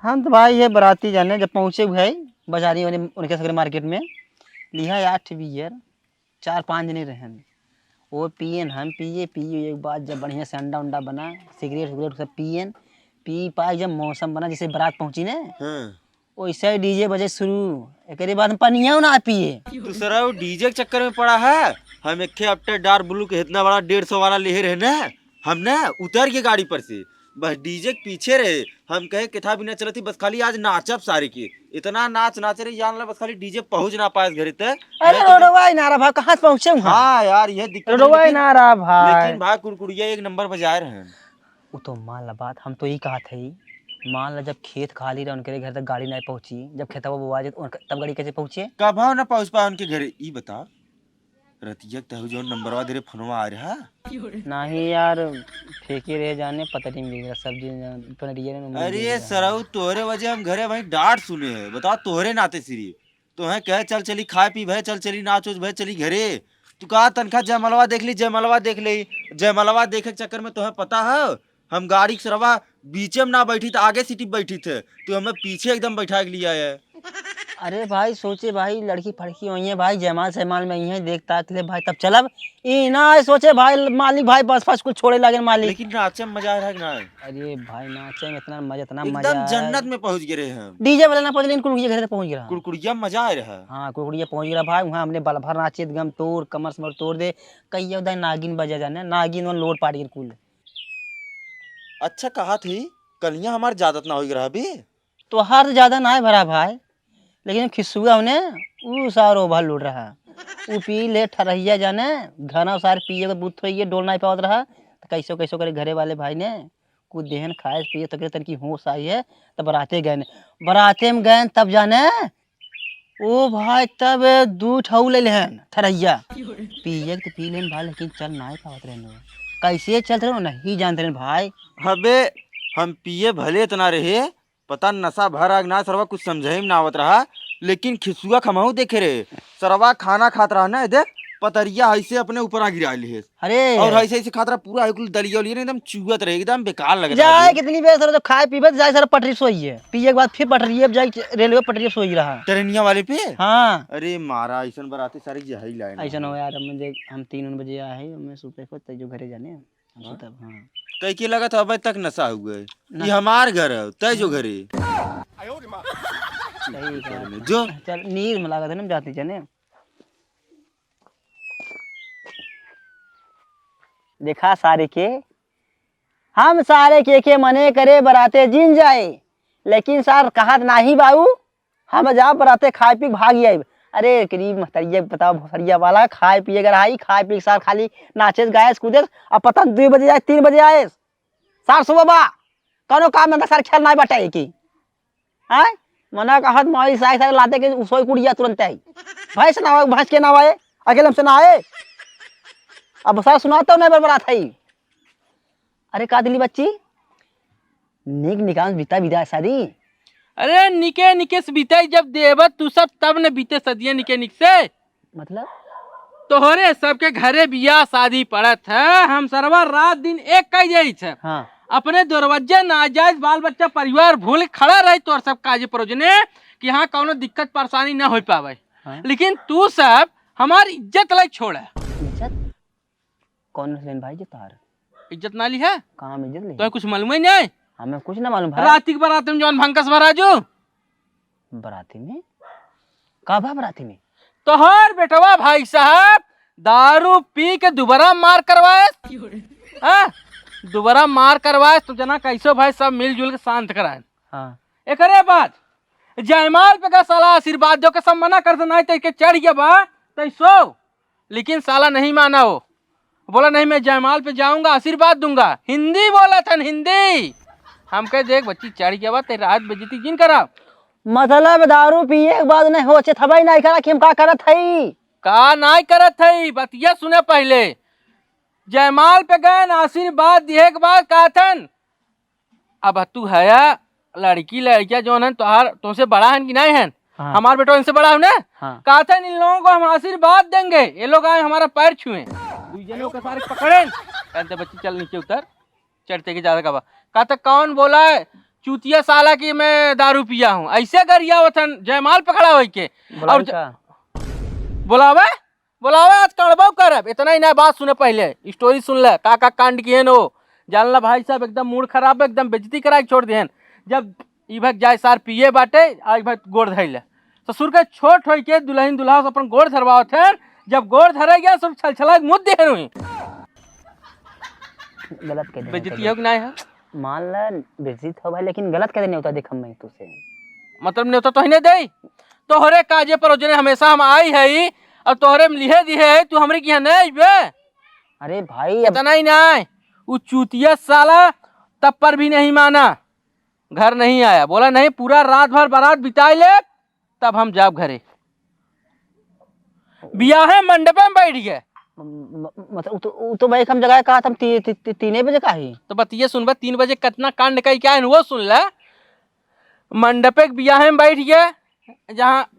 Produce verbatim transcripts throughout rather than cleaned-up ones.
हम तो भाई ये बराती जाने जब पहुँचे हुए है बाजारी वाले उनके सगरे मार्केट में, लिहा आठ बियर, चार पाँच जने रहन। वो पियन, हम पिए, पिए एक बाद जब बढ़िया से अंडा उंडा बना, सिगरेट उगरेट सब पियन, पी पाए जब मौसम बना जैसे बारात पहुँची ने, हाँ। वैसे ही डीजे बजे शुरू। एकरे बाद हम पनिया ना पिए। तू सरऊ डीजे के चक्कर में पड़ा है। हम एक ठे अपटे डार्क ब्लू के इतना बड़ा डेढ़ सौ वाला लेहे रहे ना, हम ना उतर के गाड़ी पर से, बस डीजे के पीछे रहे। हम कहे किथा भी ना चलती, बस खाली आज नाचब सारे के। इतना नाच नाचे रहे, जान ला बस खाली डीजे पहुँच ना पाए घरे तक। अरे नहीं तो रोडवा ही ना रहा भाई, कहाँ से पहुँचे हुआ? हाँ यार, ये दिक्कत है, रोडवा ही लेकिन ना रहा भाई। लेकिन भाई कुरकुड़िया एक नंबर बजाए रहे। उ तो मान ला बात, हम तो यही कहा थे, मान ला जब खेत खाली रहे उनके घर तक गाड़ी नहीं पहुँची, जब खेतवा बोआ जाए तो उनका, तब गाड़ी कैसे पहुँचे? कब ना पहुँच पाए उनके घरे, ई बता। रतिया के तहु जौन नंबरवा दे रे फोनवा आ रहा। नहीं यार, फेंके रहे जाने, पता नहीं मिल रहा, सब्जी पनीरिया ने मिल अरे रहा। सरऊ, तोहरे वजह हम घरे भाई डांट सुने हैं। बताओ, तोहरे नाते सिरी तोहे कहे चल चली खाए पी भे, चल चली नाच उच भे, चली घरे। तू कहा तनखा जयमलवा देख ली, जयमलवा देख ले, जयमलवा देखे के चक्कर में तोहे पता है हम गाड़ी के सरवा बीचे में ना बैठी थे, आगे सीटी पे बैठी थे, तू हमें पीछे एकदम बैठा के लिया है। अरे भाई सोचे भाई लड़की फड़की वही है भाई, जयमाल सयमाल में यही है, देख ताक ले भाई तब चलब। ई ना सोचे भाई मालिक भाई बस फस कुल छोड़े लागे मालिक। लेकिन नाचे में मजा आ रहा है कि ना? अरे भाई नाचे में इतना मजा, इतना मजा एकदम आया। जन्नत में पहुंच गए रहे हम। डीजे वाले ना पहुंच लेकिन कुड़कुड़िया घर तक पहुंच गया। कुड़कुड़िया मजा आ रहा है। हाँ कुड़कुड़िया पहुंच गया भाई, वहाँ हमने बल भर नाचे एकदम तोड़ कमर समर तोड़ दे। कई उधर नागिन बजा जाने, नागिन वन लोड पाट गई कुल। अच्छा कहा थी कलिया हमार ज्यादा ना हो रहा अभी। तोहार तो ज्यादा ना है भरा भाई, लेकिन खिसुआ होने ऊ सारो भर लूट रहा। ऊ पी ले ठरहिया जाने, घना सार पिए के बूथ होइए, डोल नहीं पावत रहा। तो कैसो कैसो करे घरे वाले भाई ने कुछ देहन खाए पिए तकरे तनकी होश आई है। तो बराते गए, बराते में गए तब जाने ओ भाई तब दू ठऊ ले लेहन ठरहिया। पिए के तो पी लेन भाई, लेकिन चल नाय पावत रहन। कैसे चलत रहन नहीं जानत रहन भाई। अबे हम पिए भले इतना रहे, पता नशा भर आग ना सरवा कुछ समझे में ना आवत रहा, लेकिन खिसुआ खमहू देखे रहे। सरवा खाना खात रहा ना, देख पतरिया ऐसे अपने ऊपर आ गिरा लिहे। अरे। और ऐसे ऐसे खात रहा पूरा है कुल दलिया उलिया ना एकदम चुअत रहे, एकदम बेकार लगत रहा जाए जी। कितनी बेर सर तो खाए पीबे तो जाए सर पटरी सोई है, पिए के बाद फिर पटरी पे जाए रेलवे पटरी पे सोई रहा। ट्रेनिया वाले पे? हाँ। अरे मारा ऐसन बराती सारी जहई लाए ना। ऐसन हो यार, हम जे हम तीन बजे आए हैं, मैं सुते को तै जो घरे जाने हम हाँ? सुतब, हाँ। तै के लगत है अबे तक नशा हुआ है? ना। ये हमार घर है, तै जो घरे। सही बात। जो। चल नींद में लागत है ना जाती जाने। देखा सारे के, हम सारे के के मने करे बराते जिन जाए, लेकिन सार कहत नाही बाऊ, हम जा बराते खाए पी भाग आइब। अरे करीब महतरिया बताओ भोसरिया वाला खाए पिए के रहा, खाए पी के सार खाली नाचे गाए कूदे, अब पता दुई बजे आए तीन बजे आए, सार सुबह बा कौनो काम धंधा सार खेल नाही बाटे की। हैं? मना कहत माई साई सारे लाते के उसोई कुड़िया तुरंत आई। भैंस ना आवे, भैंस के ना आवे, अकेले हमसे ना आए। अब सारा सुनाता नहीं बरबरात है। अरे का दिली बच्ची? निक निकाल बीता विदा शादी। अरे निके निके से बीते जब देबत तू सब तब न बीते सदिया निके निक से। मतलब? तोहरे सबके घरे बियाह शादी पड़त है, हम सरवा रात दिन एक कह जाइत है। हाँ। अपने दरवाजे नाजायज बाल बच्चा परिवार भूल खड़ा रही तोर सब काजे परोजने कि हाँ कौनो दिक्कत परेशानी न हो पावे। हाँ। लेकिन तू सब हमार इज्जत लाई छोड़ा। इज्जत? कौन लेन भाई इज्जत तार? इज्जत ना ली है? कहाँ हम इज्जत ले? तो कुछ मालूम ही नहीं है? हमें कुछ ना मालूम भाई। रात की बारात में जौन भंकस भरा जो। बराती में? का भा बराती में? तोहार बेटवा भाई साहब दारू पी के दोबारा मार करवाए। हाँ? दोबारा मार करवाए तो जना कैसो भाई सब मिलजुल के शांत कराए। हाँ। एकरे बाद जयमाल पे का साला आशीर्वाद दो के सब मना कर देना है, तो के चढ़ गया बा, तो सो। लेकिन साला नहीं माना हो, बोला नहीं मैं जयमाल पे जाऊंगा आशीर्वाद दूंगा। हिंदी बोला था हिंदी। हम कहे देख बच्ची चढ़ गया बा, तेरी रात बेइज्जती जिन करा। मतलब दारू पिए के बाद नहीं होचे थबाई नहीं करा कि हम का करत हई? का नाय करत हई, बतिया सुने पहले। जयमाल पे गए न आशीर्वाद दिए के बाद कहथन, अब तू हया लड़की लड़किया जौन हन तोहार तोसे बड़ा हन कि नहीं हन? हाँ। हमार बेटो इनसे बड़ा हो ना? हाँ। कहथन इन लोगों को हम आशीर्वाद देंगे, ये लोग आए हमारा पैर छुए, दुई जनों के सारे पकड़े, कहते बच्ची चल नीचे उतर। चढ़ते के ज्यादा का बा। कहता कौन बोला है? चूतिया साला की मैं दारू पिया हूँ, ऐसे गरियावत हन जयमाल पकड़ा होई के। बुलाई और ज-, का? बुलावे, बुलावे, आज कड़बो करब। इतना ही ना, बात सुने पहले, story सुन ले, का का कांड किए हो। जान ला भाई साहब, एकदम mood खराब, एकदम बेइज्जती करा के छोड़ दिहन। जब ई भक जाए सार पिए बाटे, आज भक गोड़ धइले। ससुर के छोट होई के दुल्हन दुल्हा से अपन गोड़ धरवावत हैं, जब गोड़ धरे गया सब छलछला के मुँह देहन हुई। गलत कह देहन बेइज्जती हो कि नाहीं है? मान ला बेइज्जती हो भाई, लेकिन गलत कह देहन, नेवता देख हम मैं तुझसे। मतलब नेवता तो ही नहीं दे, तोहरे काजे पर जोने हमेशा हम आई है और तोहरे में लिहे दिहे है, तू हमरे की यहाँ नहीं अइबे? अरे भाई, अब इतना ही नहीं, वो चूतिया साला तब पर भी नहीं माना, घर नहीं आया, बोला नहीं, पूरा रात भर बारात बिताई ले, तब हम जाब घरे। बियाहे मंडपे में बैठ गए। म-, म-, मतलब, उ तो, उ तो भाई, हम जगह कहा था, हम ती-, ती-, ती-, तीने बजे का ही। तो बतिये सुनबा, तीन बजे कितना कांड कई क्या है, वो सुन ले। मंडपे के बियाहे में बैठ गए, जहाँ,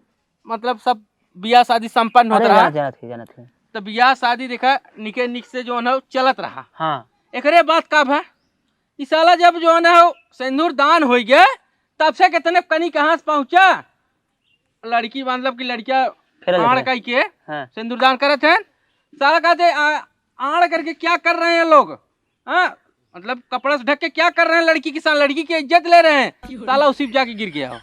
मतलब, सब बियाह शादी संपन्न होत अरे, रहा। जानत, जानत ही, जानत ही। तो बियाह शादी देखा, निके निक से जो है, चलत रहा। हाँ। एकरे बात का भा, ई साला जब जो है ना, सिंदूर दान होई गए, तब से कितने कनी कहाँ से पहुँचा? लड़की, मतलब कि लड़किया फेरा लेत आड़ रहे। कई के हाँ। सिंदूरदान करत हैं। साला कहते, "आ, आड़ करके क्या कर रहे हैं लोग? हाँ, मतलब कपड़ा से ढक के क्या कर रहे हैं लड़की के साथ? लड़की की इज्जत ले रहे हैं।" साला उसी पे जाके गिर गया हो।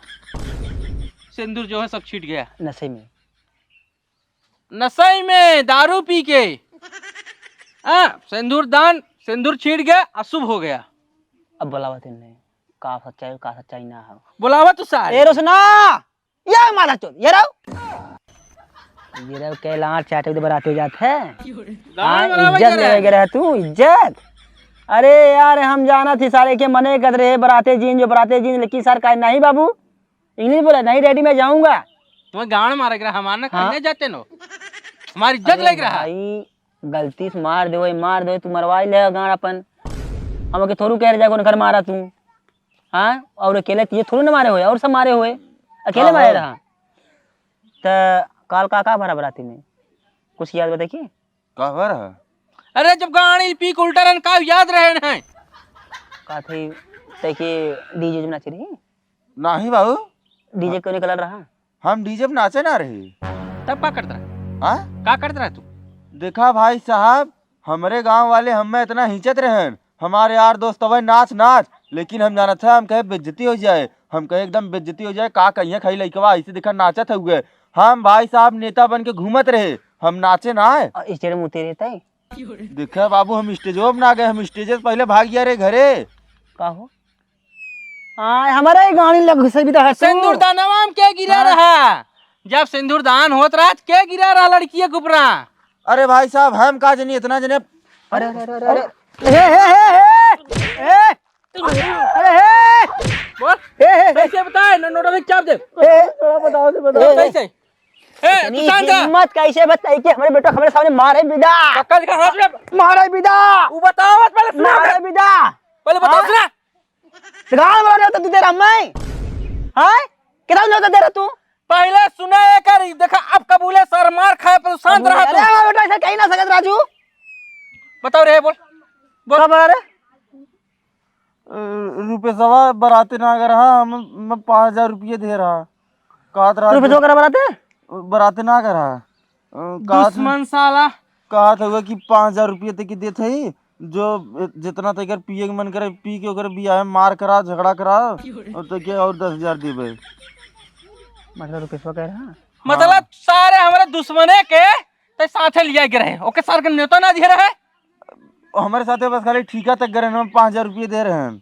सिंदूर जो है सब छिट गया। नशे में। नशे में, दारू पी के। हाँ, सिंदूरदान, सिंदूर छिट गया, अशुभ हो गया। अब बुलावा तेने, का सच्चाई, का सच्चाई ना हो। बुलावा तू सारे। ए रोशना, ये मारा चोर, ये रहो। ये रहो, के लाड़ चाटे दे बराते जात है। गाँव हाँ, में रहो इज्जत बेचारे। लेवे के रहे तू, इज्जत। अरे यार, हम जानत ही सारे के मने कद रहे बराते जीन, जो बराते जीन, लेकिन सर का नहीं बाबू, इंग्लिश बोला, "नहीं डैडी, मैं जाऊंगा।" तुम्हें गांड मारे के रहा, हमार ना हाँ। कन्या जाते नो। हमारी इज्जत अरे लेके रहा। भाई, गलती से मार दे, मार दे, तू मरवाई ले गांड अपन। हम के थोड़ू कह रहे जाके उनकर मारा तू। हाँ, और अकेले तुझे थोड़ू ना मारे हुए, और सब मारे हुए, अकेले हाँ, मारे हाँ। रहा। त काल का का भरा बराती में, कुछ याद बता की? का भरा? अरे जब गाड़ी पी के उल्टा रहन का याद रहे नहीं? का थे, तै के डीजे में नाचे रही? नहीं बाबू। डीजे कौन कलर रहा? हम डीजे पे नाचे ना रहे। तब का करत रहा? हाँ? का करत रहा तू? देखा भाई साहब, हमरे गांव वाले हमें इतना हिंचत रहन, हमारे यार दोस्त अबे नाच नाच, लेकिन हम जानत है, हम कहे बेइज्जती हो जाए, हम कहे एकदम बेइज्जती हो जाए, का कहिए खाई लइकवा ऐसे देखा नाचत हुए। हम भाई साहब नेता बन के घूमत रहे, हम नाचे ना आए। आ, स्टेज में उतरे रहता है। देखा बाबू, हम स्टेजो पे ना गए, हम स्टेज से पहले भाग गया रे घरे। का हो? आय, हमारे ही गाड़ी लग घुसे भी तो है तू। सिंदूर दानवा में के गिरा हाँ। रहा? जब सिंदूर दान होत रहा, त के गिरा रहा लड़किया के ऊपरा? अरे भाई साहब, हम का जनी इतना जने। अरे, अरे, अरे, अरे। ए, ए, ए, ए, ए, अरे, ए। बोल। ए, ए, ए। कैसे बताए? न नोटा से चाप दे। ए, ए। थोड़ा बताओ, से बताओ। ए, ए। कैसे? ए, इतनी तू शांत रह। हिम्मत कैसे बताई कि हमारे बेटो हमारे सामने मारे बिदा? पकड़ के हाथ में। मारे बिदा। वो बताओ मत, पहले सुना। मारे बिदा। पहले बताओ, हाँ? सुना। तो गाल बोल रहे तो तू दे रहा मैं? हाँ? कितना नोट दे रहा तू? पहले सुना एकर, देखा अब कबूले सर मार खाए पर शांत रहा तू। अरे हमारा बेटा ऐसा कहीं ना सकत राजू। बताओ रे, बोल। बोल। का बोला रे? अ, रुपेशवा बराते ना कर रहा, हम, मैं पाँच हजार रुपये दे रहा। कहत रहा रुपेशवा कर बराते? बराते ना कर रहा। अ, कहत दुश्मन साला। कहत हुआ कि पाँच हजार रुपये तक की देत है, जो जितना तक पिए के मन करे, पी के ओकर बियाह में मार करा, झगड़ा करा, और तो क्या और दस हजार देबे। मतलब रुपेशवा कह रहा? मतलब हाँ। सारे हमारे दुश्मने के ते साथे लिया के रहे, ओके सार के नेता ना दिए रहे। हमारे साथे बस खाली ठीका तक गए रहे, हम पाँच हजार रुपये दे रहे हैं।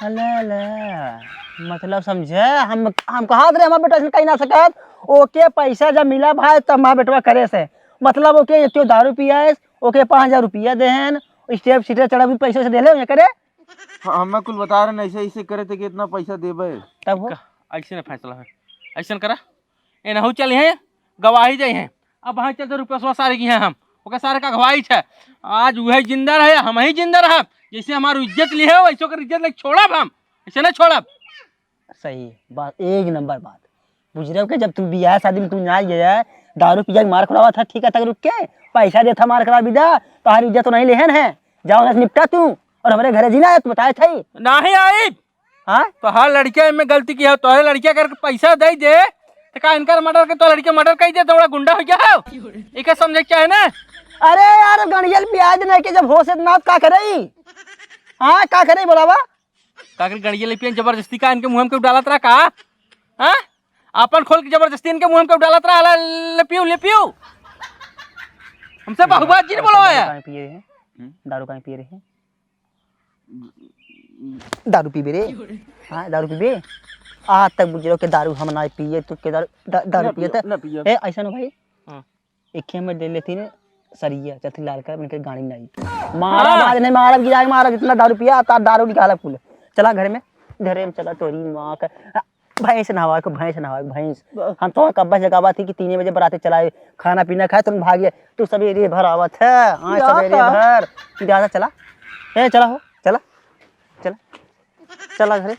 अले, अले, मतलब समझे, हम, हम कहा रहे, हमारे बेटा से कहीं ना सकत, ओके पैसा जब मिला भाई, तब हमारे बेटवा करे से, मतलब ओके ये क्यों दारू पिया है, ओके पाँच हजार रुपया दे हैं, स्टेप सीटे चढ़ा भी पैसे से दे ले, ये करे। हाँ, हमें कुल बता रहे हैं, ऐसे, ऐसे करे थे कि इतना पैसा देबे। तब हो? का, ऐसे ना फैसला है, ऐसे ना करा, एनहू चली हैं, गवाही जाई हैं। अब वहाँ चलते रुपेशवा सारे की हैं हम, ओके सारे का अगवाई छे। आज वह जिंदा रहे, हम ही जिंदा रहब। जैसे हमारी इज्जत ली है, वैसे ओकर इज्जत लेके छोड़ब हम, ऐसे ना छोड़ब। सही बात, एक नंबर बात। बुझ रहे हो कि जब तू बियाह शादी में तू ना गया, दारू पिया के मार करावा था, ठीक है, तक रुक के पैसा देता मार करा बिदा, तुम्हारी इज्जत तो नहीं लेहन है। जाओ ना निपटा तू, और हमारे घरे जी ना आए, तू बताए थे। नहीं आई, हाँ? तोहार लड़किया में गलती किया, तोहरे लड़किया करके पैसा दे दे, तो का इनकर मर्डर के तो लड़किया मर्डर कर दे, तो बड़ा गुंडा हो गया हो? इके समझे क्या है ना? अरे यार, गणियल पियाज नहीं के जब होश है ना, का करे? हाँ, का करे बोलावा? का करे गणियल पियाज? जबरदस्ती का इनके मुँह में क्यों डालत रहा का? हाँ? अपन खोल के जबरदस्ती इनके मुँह में क्यों डालत रहा? ला, ले पियो, ले पियो। हमसे बहुबात जी ने बोलवाया। दारू काहे पिए रहे? हम्म? दारू काहे पिए रहे? दारू पीबे रे? हाँ, दारू पीबे? आज तक बुझलो के दारू हम ना पिए, तू के दारू, दा-, दारू ना पिए पियो, त-, ना पियो। ए, ऐसा ना भाई। हाँ। एक ही में ले लेती ने सरिया, चलती लाल कर, इनके गाड़ी नहीं। मारा हाँ। बाद नहीं, मारा गिरा के मारा, जितना दारू पिया, तार दारू निकाला कुल। चला घर में, घरे में चला, तोरी माँ का। भैंस नहवाए को, भैंस नहवाए को, भैंस। बस। हम तो कब्बा से कहा थी कि तीन बजे बराती चलाए, खाना पीना खाए, तुम भागिए। तू सवेरे भर आवत है, हाँ, या सवेरे का? भर। ज्यादा चला। ए, चला हो, चला। चला। चला घरे।